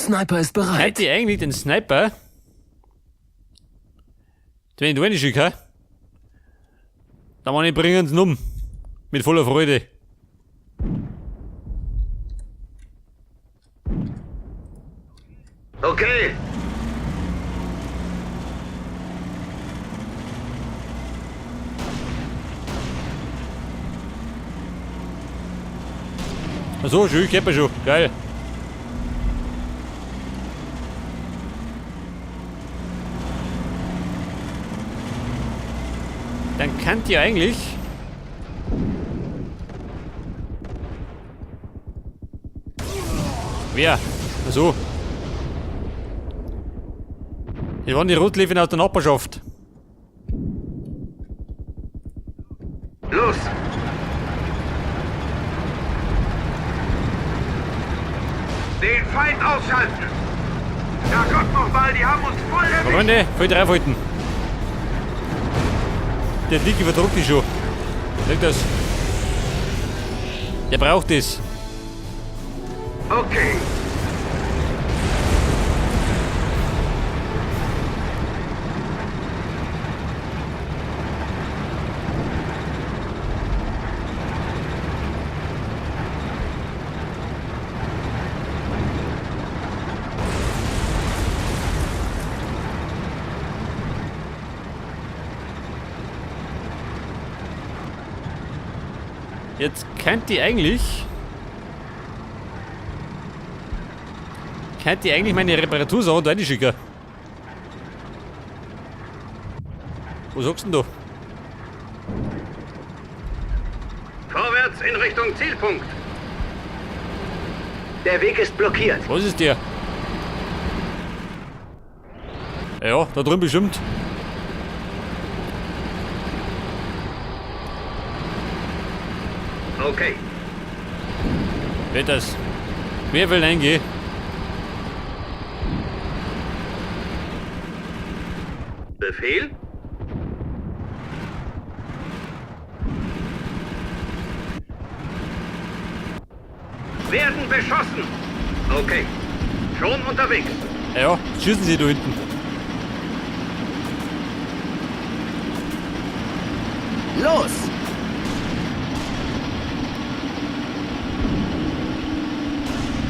Sniper ist bereit. Hätte ich eigentlich den Sniper? Den ich da reinschicke, hä? Da meine ich, bringen sie um. Mit voller Freude. Okay. Achso, schön, ich hab schon. Geil. Dann könnt ihr eigentlich... Wer? Achso. Das waren die Rotleven aus der Nachbarschaft. Los. Den Feind ausschalten. Ja Gott nochmal, die haben uns voll erwischt. Freunde, voll draufhalten. Der Dicke verdruckt die schon. Sag das. Der braucht es. Okay. Jetzt könnt ihr eigentlich... Könnt ihr eigentlich meine Reparatursachen da reinschicken? Was sagst du denn da? Vorwärts in Richtung Zielpunkt. Der Weg ist blockiert. Was ist der? Ja, da drüben bestimmt. Okay. Wer das? Wer will eingehen? Befehl? Werden beschossen. Okay. Schon unterwegs. Ja, schießen Sie da hinten. Los!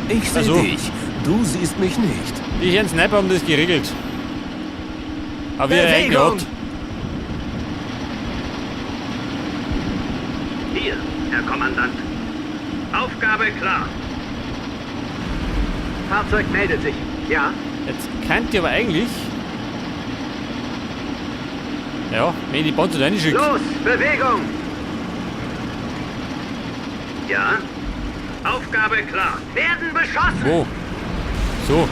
Ich sehe Also. dich. Du siehst mich nicht. Die Herren Sniper haben das geregelt. Aber wie er Bewegung! hat. Hier, Herr Kommandant. Aufgabe klar. Fahrzeug meldet sich. Ja? Jetzt könnt ihr aber eigentlich... Ja, wenn ich die Panzer da reinschicke. Los, Bewegung! Ja? Aufgabe klar. Werden beschossen! Wo? So.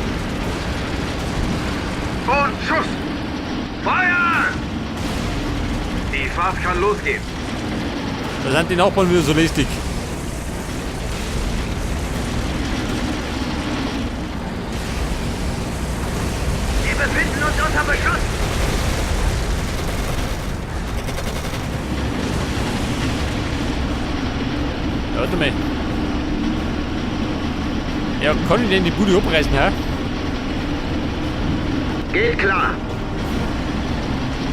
Und Schuss! Feuer! Die Fahrt kann losgehen. Da sind die Nachbarn wieder so lästig. Wir befinden uns unter Beschuss! Ja, warte mal. Ja, kann ich denn die Bude abreißen, hä? Geht klar.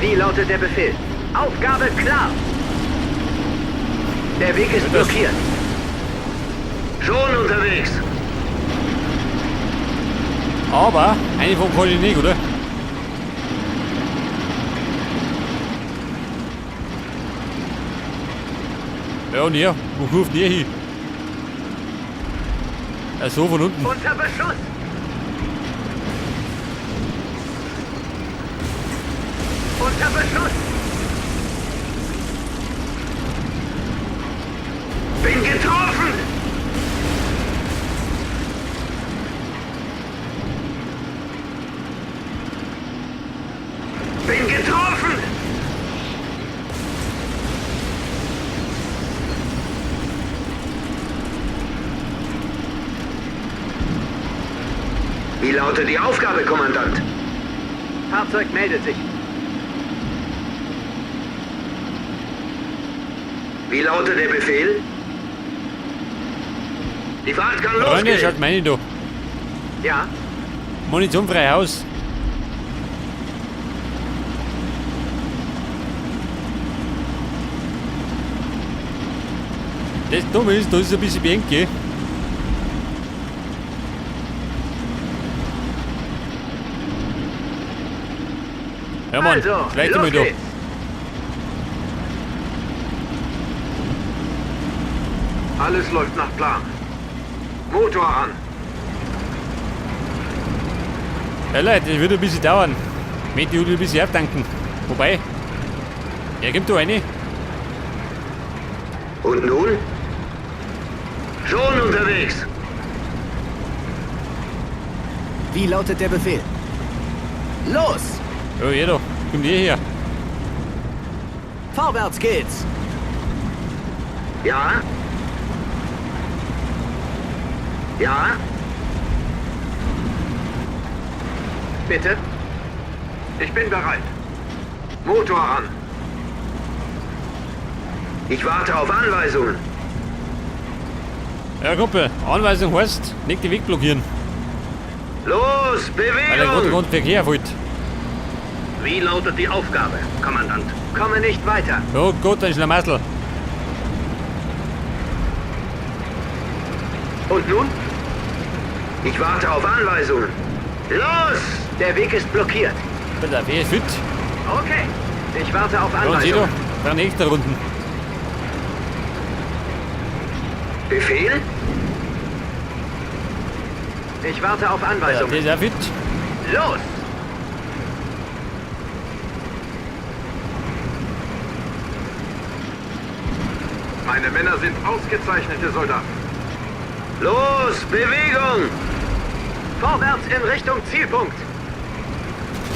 Wie lautet der Befehl? Aufgabe klar. Der Weg ist blockiert. Schon unterwegs. Aber eine von kann ich nicht, oder? Ja, und er? Wo ruft der hin? Ja, so von unten. Unter Beschuss. Unter Beschuss. Bin getroffen. Bin getroffen. Wie lautet die Aufgabe, Kommandant? Fahrzeug meldet sich. Wie lautet der Befehl? Die Fahrt kann Freunde, losgehen. schaut meine da. Ja, Munition frei Haus. Das Dumme ist, da ist ein bisschen eng, gell? Ja Mann, Also, schleicht los mal da. geht's. Alles läuft nach Plan. Motor an. Ja Leute, das wird ein bisschen dauern. Möchte ich ein bisschen abtanken. Wobei, er kommt da rein. Und nun? Schon unterwegs. Wie lautet der Befehl? Los! Ja, jeder. Kommt ihr her. Vorwärts geht's! Ja? Ja? Bitte? Ich bin bereit. Motor an. Ich warte auf Anweisungen. Ja, Kumpel, Anweisung heißt, nicht den Weg blockieren. Los, Weil der Bewegung! gerade Verkehr wollt. Wie lautet die Aufgabe, Kommandant? Komme nicht weiter. Oh Gott, ein Schlamassel. Und nun? Ich warte auf Anweisungen. Los! Der Weg ist blockiert. Bitte, wer ist fit? Okay. Ich warte auf Ja, und sieh da, Anweisungen. drei nächste Runden. Befehl? Ich warte auf Ja, Anweisungen. der ist auch fit. Los! Meine Männer sind ausgezeichnete Soldaten. Los, Bewegung! Vorwärts in Richtung Zielpunkt.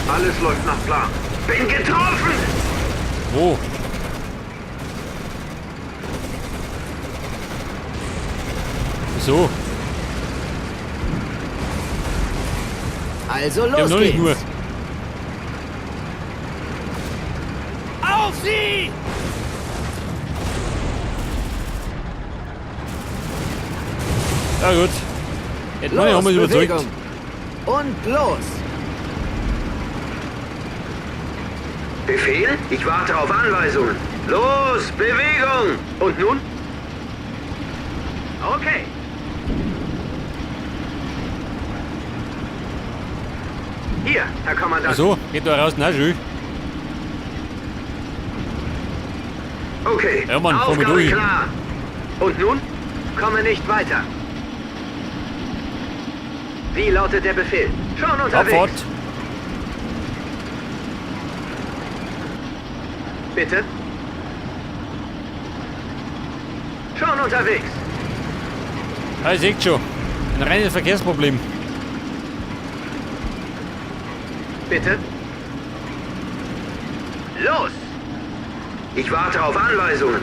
Alles läuft nach Plan. Bin getroffen! Wo? So, Also wir haben los noch nicht geht's! nur. Auf sie! Ja gut. Jetzt Los, haben wir überzeugt. Bewegung! Und los! Befehl? Ich warte auf Anweisungen. Los, Bewegung! Und nun? Okay. Hier, Herr Kommandant. Ach so, geht da raus, na schön. Okay. Ja, Mann, komm Aufgabe durch. klar. Und nun? Komme nicht weiter. Wie lautet der Befehl? Schon unterwegs. Abfahrt. Bitte? Schon unterwegs. Ja, ich seht schon. Ein reines Verkehrsproblem. Bitte? Los! Ich warte auf Anweisungen.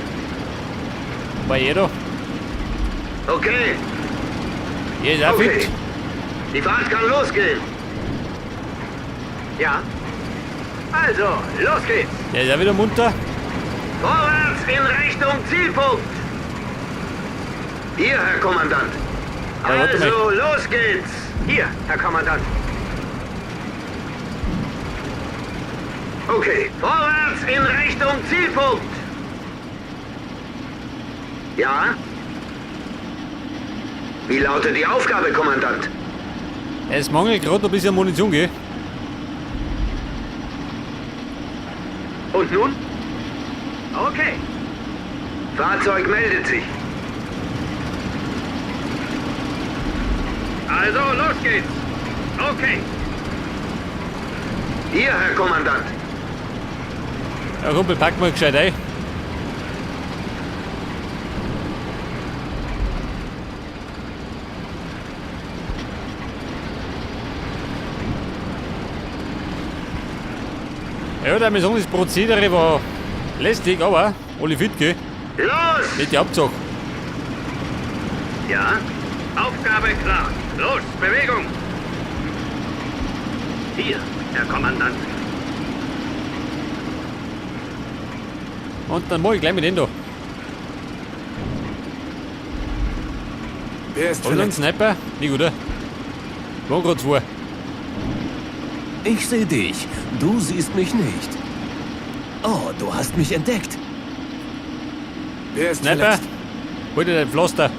Bei jeder. Okay, Hier ist auch okay. fit. Die Fahrt kann losgehen. Ja. Also, los geht's. Der ist auch wieder munter. Vorwärts in Richtung Zielpunkt. Hier, Herr Kommandant. Ja, warte mal. Also, los geht's. Hier, Herr Kommandant. Okay, vorwärts in Richtung Zielpunkt. Ja? Wie lautet die Aufgabe, Kommandant? Es mangelt gerade ein bisschen Munition, gell? Und nun? Okay. Fahrzeug meldet sich. Also, los geht's. Okay. Hier, Herr Kommandant. Ja, Kumpel, pack mal gescheit ein. Ja, da muss ich sagen, das Prozedere war lästig, aber alle fit, gell? Los! Nicht die Hauptsache. Ja? Aufgabe klar. Los, Bewegung! Hier, Herr Kommandant. Und dann mach ich gleich mit dem da. Wer ist Hab ich noch einen verletzt? Sniper? Nicht, oder? War grad zwei. Ich sehe dich. Du siehst mich nicht. Oh, du hast mich entdeckt. Wer ist Sniper, verletzt? hol dir dein Pflaster.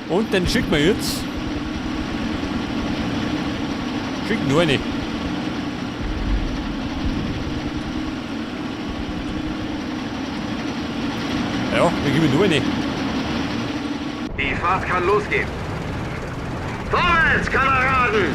Und den schicken wir jetzt. Schicken nur eine. Ja, wir geben nur eine. Die Fahrt kann losgehen. Vorwärts, Kameraden!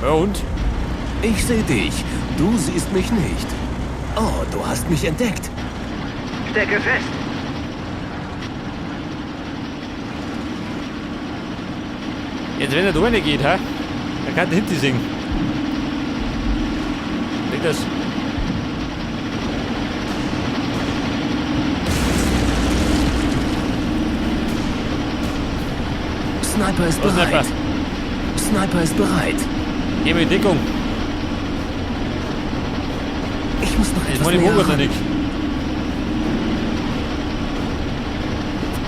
Ja und? Ich sehe dich. Du siehst mich nicht. Oh, du hast mich entdeckt. Stecke fest! Jetzt wenn er da rein geht, hä? Dann kann der hinten singen. Leg das. Sniper ist Los, Sniper. bereit. Sniper ist bereit. Geh mir in Deckung. Ich muss noch Das etwas meine ich näher wohl noch ran. nicht.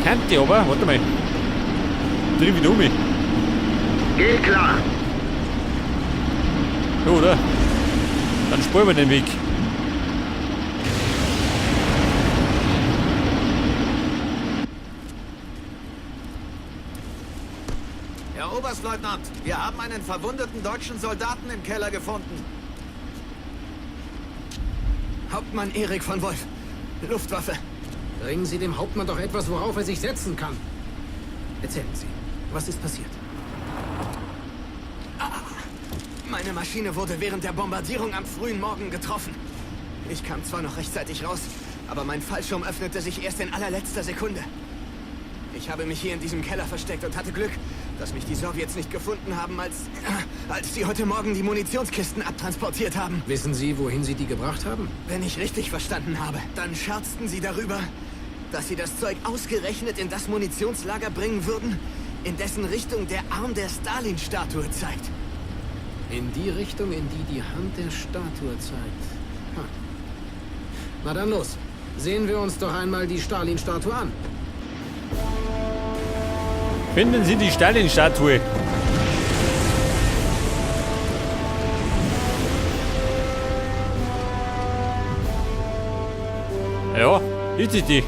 Kennt die aber, warte mal. Dreh wieder um mich. Geht klar! Ja, oder? Dann spuren wir den Weg. Herr Oberstleutnant, wir haben einen verwundeten deutschen Soldaten im Keller gefunden. Hauptmann Erik von Wolf, Luftwaffe. Bringen Sie dem Hauptmann doch etwas, worauf er sich setzen kann. Erzählen Sie, was ist passiert? Meine Maschine wurde während der Bombardierung am frühen Morgen getroffen. Ich kam zwar noch rechtzeitig raus, aber mein Fallschirm öffnete sich erst in allerletzter Sekunde. Ich habe mich hier in diesem Keller versteckt und hatte Glück, dass mich die Sowjets nicht gefunden haben, als sie heute Morgen die Munitionskisten abtransportiert haben. Wissen Sie, wohin Sie die gebracht haben? Wenn ich richtig verstanden habe, dann scherzten sie darüber, dass sie das Zeug ausgerechnet in das Munitionslager bringen würden, in dessen Richtung der Arm der Stalin-Statue zeigt. In die Richtung, in die die Hand der Statue zeigt. Ha. Na dann los. Sehen wir uns doch einmal die Stalin-Statue an. Finden Sie die Stalin-Statue. Ja, ist es die.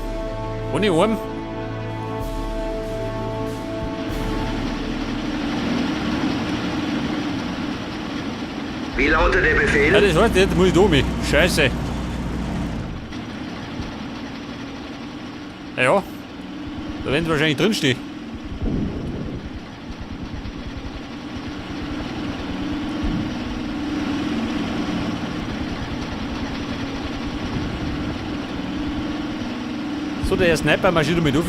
Ohne Arm. Wie lautet der Befehl? Ja, das heißt, jetzt muss ich da mit. Scheiße. Ja, da werden sie wahrscheinlich drinstehen. So, der Sniper marschiert mit auf.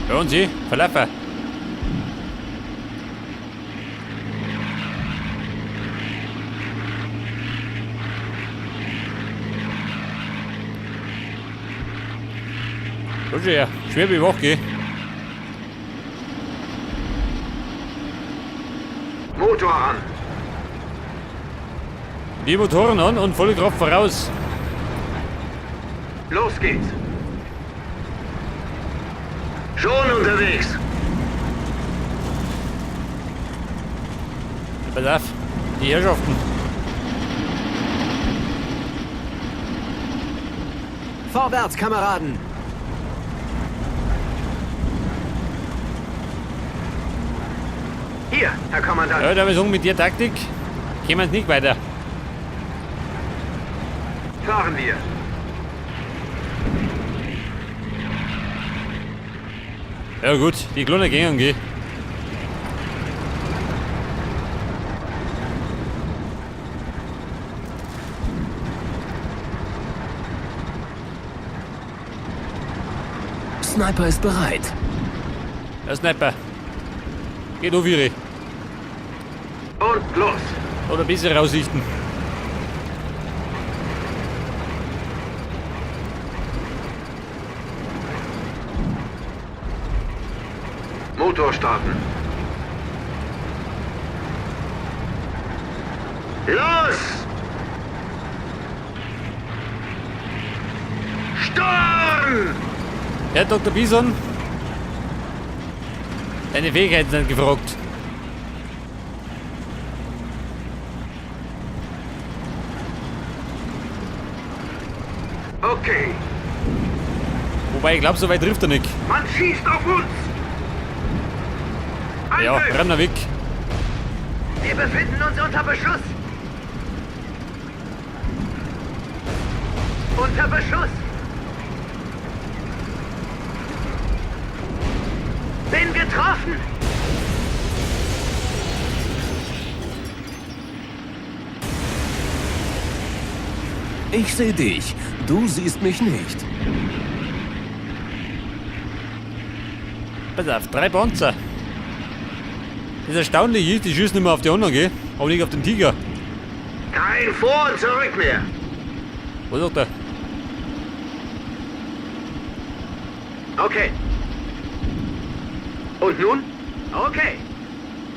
Ja, und sie, verlaufen. Schon ja, schwer bewacht, gell? Motor an! Die Motoren an und volle Kraft voraus. Los geht's! Schon unterwegs! Pass auf, die Herrschaften. Vorwärts, Kameraden! Hier, Herr Kommandant. Ja, da wir sagen, mit der Taktik kämen wir nicht weiter. Fahren wir. Ja gut, die Klone gehen, geh. Sniper ist bereit. Der Sniper. Geht auf ihre. Und los! Oder besser raussichten. Motor starten. Los! Sturm! Herr Dr. Bison, deine Fähigkeiten sind gefragt. Okay, Wobei, ich glaube, so weit trifft er nicht. man schießt auf uns! Ja, Angriff! renn weg. Wir befinden uns unter Beschuss. Unter Beschuss. Bin getroffen. Ich sehe dich. Du siehst mich nicht. Pass auf, 3 Panzer. Das Erstaunliche ist, die schießen immer auf die anderen, gell? Aber nicht auf den Tiger. Kein Vor- und Zurück mehr! Was sagt er? Okay. Und nun? Okay.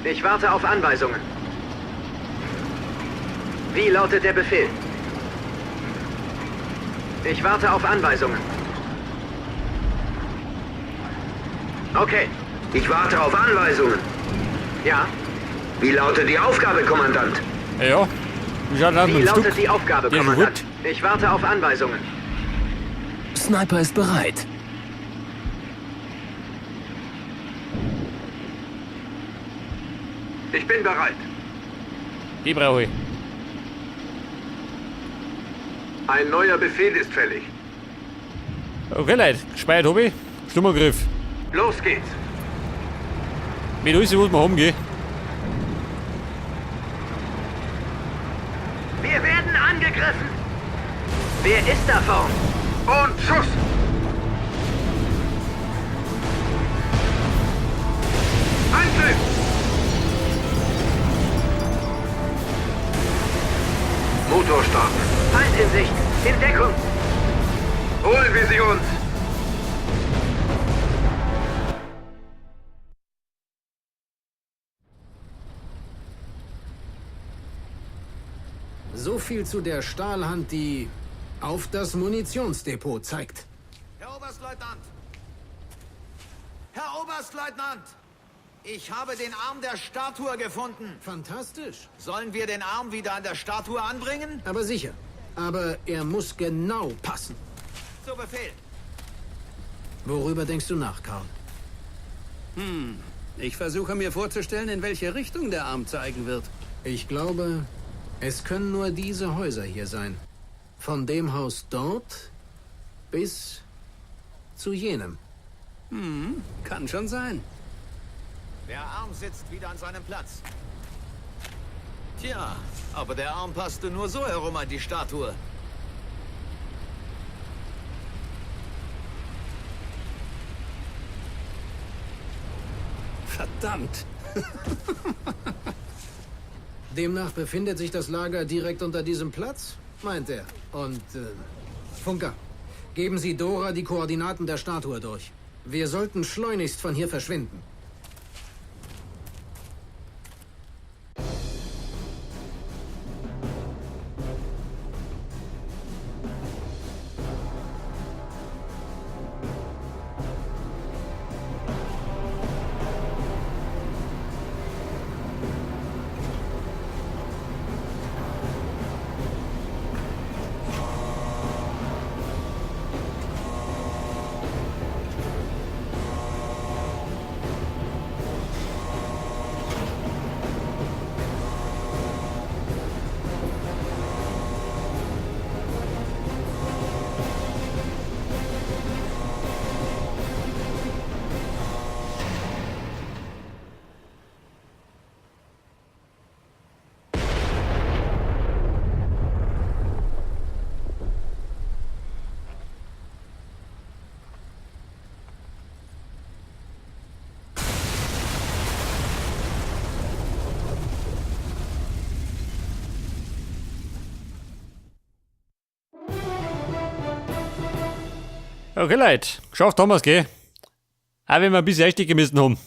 Ich warte auf Anweisungen. Wie lautet der Befehl? Ich warte auf Anweisungen. Okay. Ich warte auf Anweisungen. Ja. Wie lautet die Aufgabe, Kommandant? Ja, ja. Wie schaut aus Wie mit dem lautet Stück? die Aufgabe, Der ist Kommandant? gut. Ich warte auf Anweisungen. Sniper ist bereit. Ich bin bereit. Die brauche ich. Ein neuer Befehl ist fällig. Okay, Leute. Gespeichert habe ich. Sturmangriff. Los geht's. Mit alles, was wir haben, gell? Wir werden angegriffen. Wer ist da vorn? Und Schuss! Angriff! Motor starten. Feind in Sicht. In Deckung. Holen wir sie uns! So viel zu der Stahlhand, die auf das Munitionsdepot zeigt. Herr Oberstleutnant! Herr Oberstleutnant! Ich habe den Arm der Statue gefunden. Fantastisch. Sollen wir den Arm wieder an der Statue anbringen? Aber sicher. Aber er muss genau passen. Zu Befehl. Worüber denkst du nach, Karl? Ich versuche mir vorzustellen, in welche Richtung der Arm zeigen wird. Ich glaube, es können nur diese Häuser hier sein. Von dem Haus dort bis zu jenem. Kann schon sein. Der Arm sitzt wieder an seinem Platz. Tja, aber der Arm passte nur so herum an die Statue. Verdammt. Demnach befindet sich das Lager direkt unter diesem Platz, meint er. Und, Funker, geben Sie Dora die Koordinaten der Statue durch. Wir sollten schleunigst von hier verschwinden. Okay, Leute. Geschafft haben wir's, gell? Auch wenn wir ein bisschen einstecken müssen haben.